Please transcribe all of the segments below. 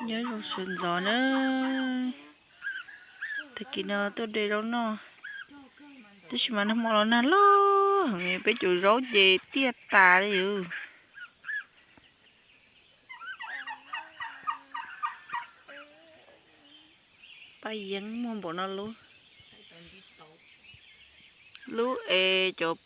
Nyob zoo sawv ntxov na, tag kis no tuaj de zaub noj, tab sis mas nag hmo los nag loj heev, peb cov zaub ces tiaj tas li. Paj yeeb muaj npaum no lub, lub es cov,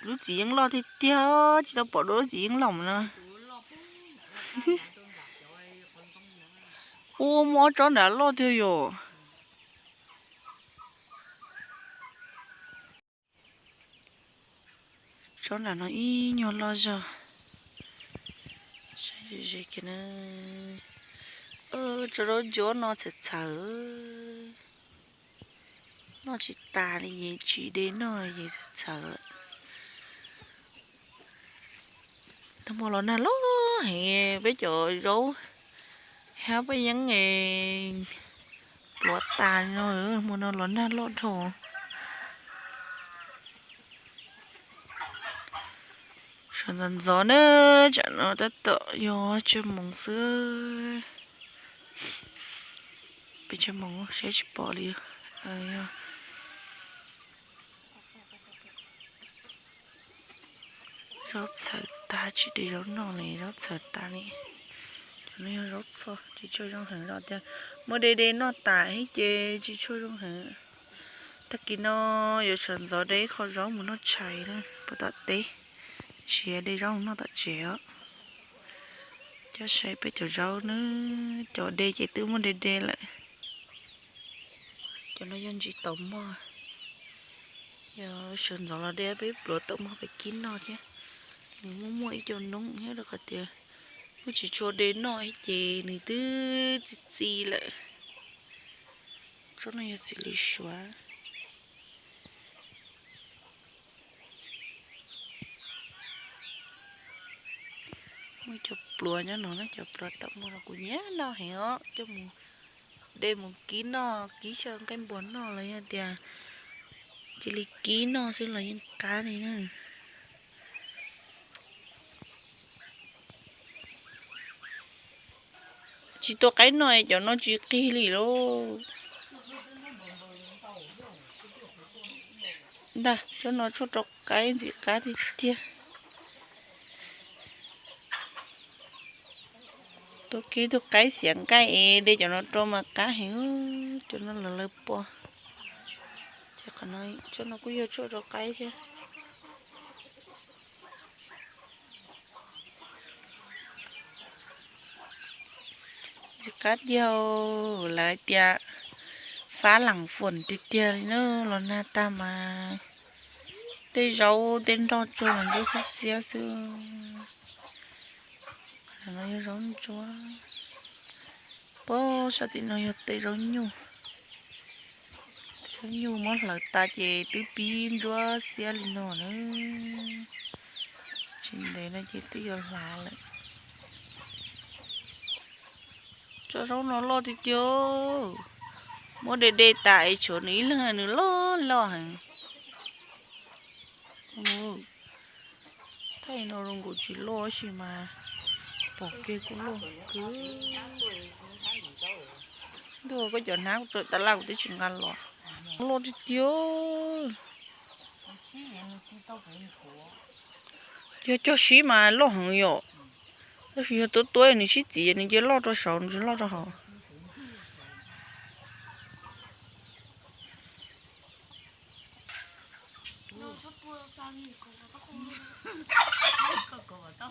lub txiv yeeb loj tiag tiag, tsis tau pom dua lub txiv yeeb loj no. Ua muaj ob tsob nram loj tiag yom. Tsob nram no ib nyuag loj zog. Saib ze ze kiag na. Tsob zaub ntsuab no txhawv txhawv, noj tsis tas li, yeej tsis de noj, yeej txhawv lawm. Tag hmo los nag loj heev, peb cov zaub hab paj yeeb pluav tas li no, hmo no los nag loj dhau. Sawv ntxov ntxov na, tsam no tab tom yog tsawg moos xwb. Peb tsawg moos saib tsis pom li. Zaub txhawv tag, tsis de zaub noj li, zaub txhawv tas li. Cov no yog zaub txhoj, tsis tshua zoo heev, los tias muab de de noj tas thiab ces tsis tshua zoo heev. Tag kis no yuav sawv ntxov de ib qho zaub mus noj tshais na puag tom teb, tab sis de zaub mus noj tom tsev os. Coj saib peb cov zaub na, cov de ces twb muab de de lawm. Cov no yog ntsis taum mog, yog sawv ntxov los de peb pluav taum mog peb kib noj thiab. Nws muaj muaj ib co noob thiab rau qhov tias kuj tsis tshua de noj ces nws twb txi txi lawm. Tsob no yog txiv lws suav. Muaj cov pluav nyob no na, cov pluav taum mog no kuv nyiam noj heev os, coj mus de mus kib noj, kib xyaw nqaij npua noj los yog tias cia li kib noj xwb los yeej qab li na. Tsis tua qaib noj, cov no tsis qig li lauj. Ntag, tsob no tshuaj rau qaib ntxim qab tiag tiag. Tua kev tua qaib xiav nqaij es de cov no rau mas qab heev, cov no lawv lawv pua. Ces qhov no, tsob no kuj yog tshuaj rau qaib thiab. Tsis qab tiag, lawv tias fab lam fuam tiag tiag li na, los nag tag mas tej zaub tej nroj tsuag los ntsuab xiab xiab xwb. No yog zaub ntsuab. Pab sab tim no yog tej zaub nyuj. Tej zaub nyuj muab hlawv tas ces twb pib ntsuab xiab li no na. Tsis ntev no ces twb yuav hlav lawm. Tsob zaub no loj tiag tiag. Muab de de tas es tshuav nws ib leeg nws loj loj heev. Thaij no zoo nkaus tsis loj tab sis mas pom kiag kuj loj kawg. Ntuj, koj cov hnab kuv tso tas laj kuv twb tsis nqa los. Loj tiag tiag. Yog cog sib mas loj heev yom. Tab sis yog tuab tuab nws sib txiv nws cia loj rau saud, nws tsis loj rau hauv.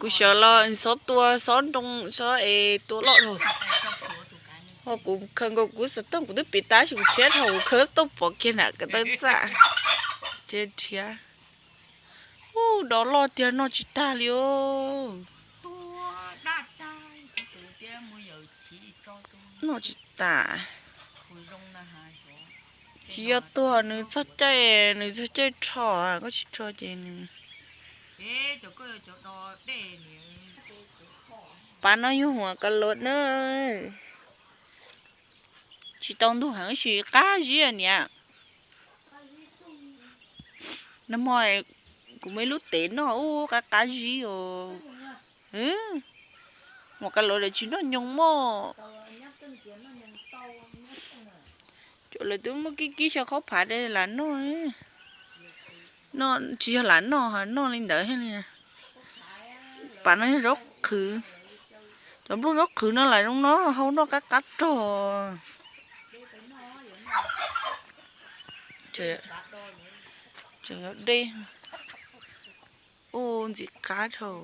Kuv xyov los xob tua, xob nroo, xob es tua loj dhau. Ho kuv khaws nkaus kuv xov tooj kuv twb piv tas tab sis kuv rhiab dhau, kuv khaws xov tooj pov kiag nram ko taw txaj. Ces rhiab. Ub, dov loj tiag, noj tsis tag li os. Noj tsis tas. Tsis yog tuag, nws txog caij, nws txog caij rho, koj tsis rho ces nws. Pas no yog huam ka luam na. Tsis tau ntug heev tab sis qab zib niam. Nag hmo kuv muaj ib lub tev noj ub qab qab zib os. Mus ka los lawv tsis noj nyoos mog. Cov lawv twb muab kib kib xyaw qhaub phav de lam noj. Noj tsis yog lam noj, noj li ntawd thiaj li. Pas no yog zaub qhwv. Cov nplooj zaub qhwv no lam zoo no hau noj qab qab rog. Tseem dej. Ua ntxim qab dhau.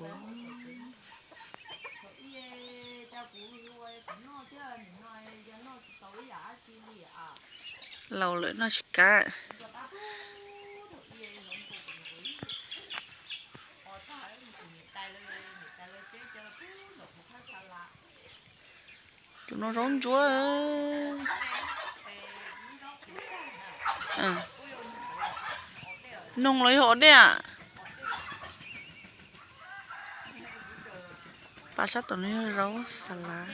Laus lawm noj tsis qab. Tus no zaub ntsuab. Noog los yog os dej a? Pas sab tom no yog zaub xa lav.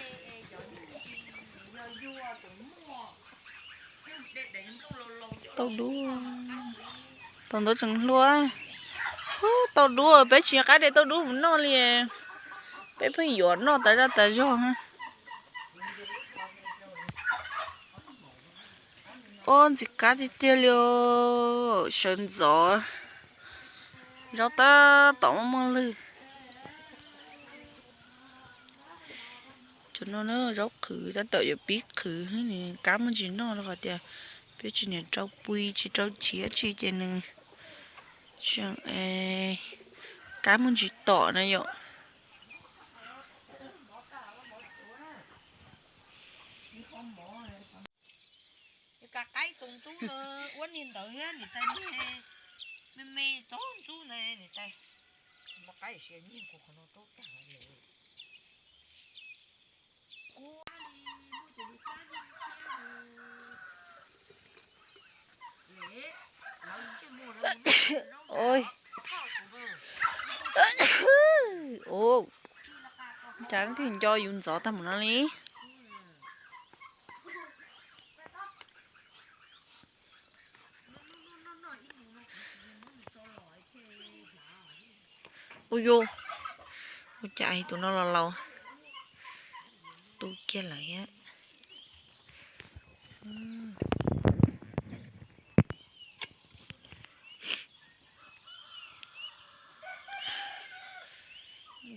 Tau dub. Tau ntawd tseem hluas. Ub, tau dub, peb tsis nco qab de tau dub mus noj li. Peb pheej yuav noj tas zaj tas zog. Ub, ntxim qab tiag tiag li os, sawv ntxov. Zaub tab tom muaj muaj lwg. Cov no zaub qhwv tab tom yuav pib qhwv, nws kab muaj ntsis noj rau qhov tias peb tsis niam rau pui tsis rau chiv tsi ces nws tseem kab muaj ntsis tom na yom. Ka qaib txoos ntxub na, ua niag ntawd thiab niam tais, me me txob ntxub na niam tais. Ua cas thiaj nco yus ntxov tag mus no li. Ua yus, ua cas tus no los laus tu kiag lawm thiab.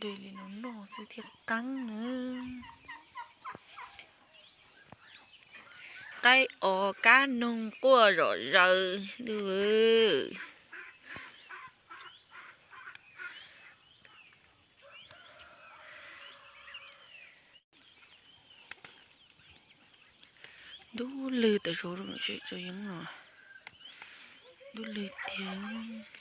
De li no noj xwb thiaj qeeb na. Qaib os kab noog quaj zom zaws. Dub lwg tas zog rau tsev tso yeeb no. Dub lwg tiag.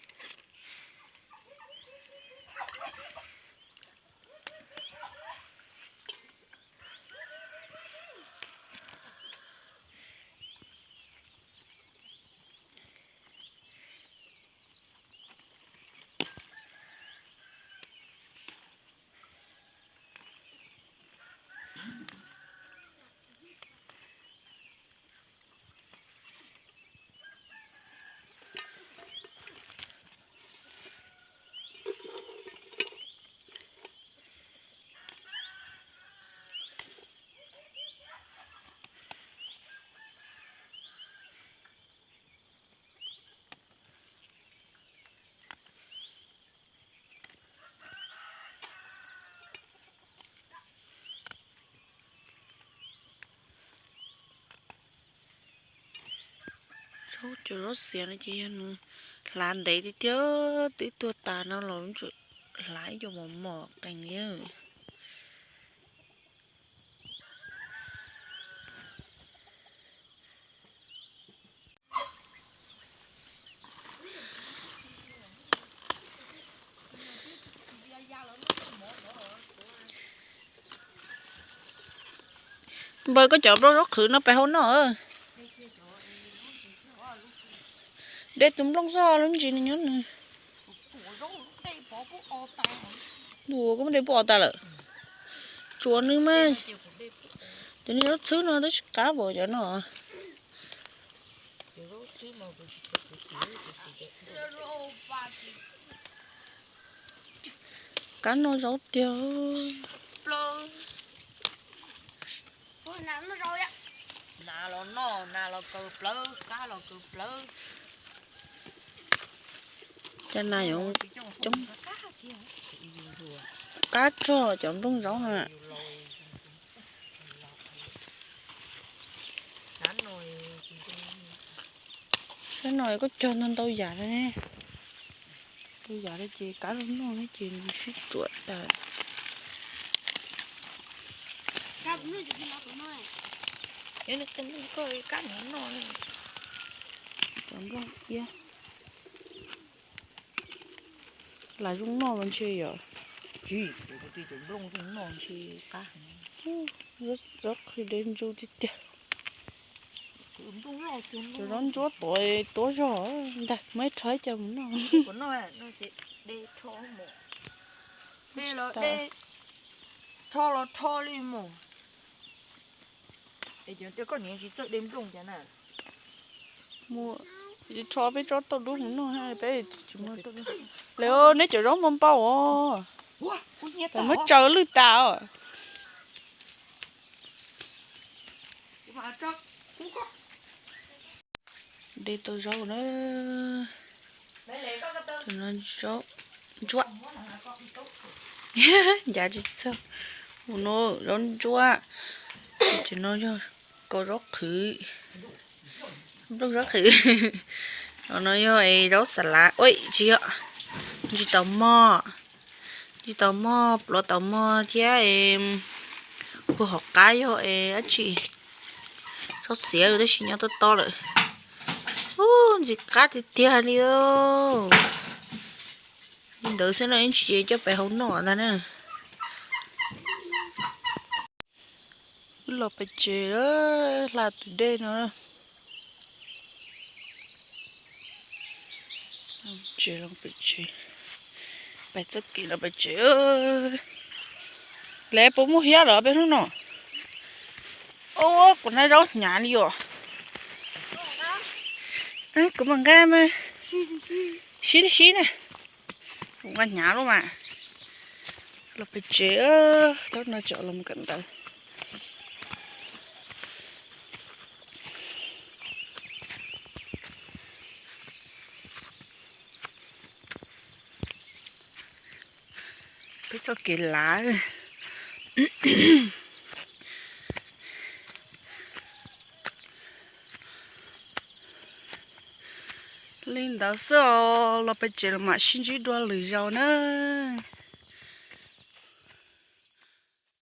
Zaub, cov zaub xiav no ces yog nws hlav ntev tiag tiag, twb tuag tas no los tseem hlav ib co mos mos qees li. Npawg, koj cov nplooj zaub qhwv no peb hau noj. De tus nplooj xwb, lub ntsis nws nyob nws. Tus koj muab de puag tas lawm. Tsuas nws mas. Cov niag zaub txhwb no twb tsis qab npaum cov no. Qab noj zaub tiag. Nas los noj, nas los kaw plawv, kab los kaw plawv. Cov nas yuav coob, kab rog cov nplooj zaub na. Sab no koj cog ntau ntau yam li ne, ntau yam li ces kab los noj ne ces nws sib ruam tas. Cov nplooj iab, lam zoo noj mas ntshe yom. Tsis, cov nplooj zoo noj ntshe qab. Zaub qhwv dej ntsuab tiag tiag. Cov zaub ntsuab tuav tuav zog ntag, muab ib rho ib co mus noj. Rho los rho li mus. Koj niam tsis txawj de nplooj cas na. Mus, rho peb tsob tauj dub mus noj, peb tsis muaj tauj dub. Lawv, neb cov zaub muaj npau os. Lawv muab tsaws lwj tas os. De tau zaub na. Zaub ntsuab. Ncav tsis txog. Mus no zaub ntsuab. Ces no yog kaus zaub qhwv, nplooj zaub qhwv. No yog zaub xas lav, ua tsis yog, ntsis taus mog, ntsis taus mog, pluav taus mog thiab. Puag hauv qab yog dab tsi, zaub xiav tab sis nyob tob tob lawm. Ub, ntxim qab tiag tiag li. Li ntawd xwb no ib ntsis coj pais hau noj ntag na. Wb los pem tsev, hla tus dej no. Tsev los pem tsev, pais txoj kev los pem tsev. Lawv puas muaj hiab lawm peb hnub no? Ua kuv nqa zaub hnyav li os. Kuv mam nqa mas. Sib sib na. Kuv nqa hnyav lawm mas. Los pem tsev, thaum no tseem los mus kawm ntawv. Peb txoj kev lav. Li ntawd xwb os, los pem tsev los mam sib ntsib dua lwm zaus na.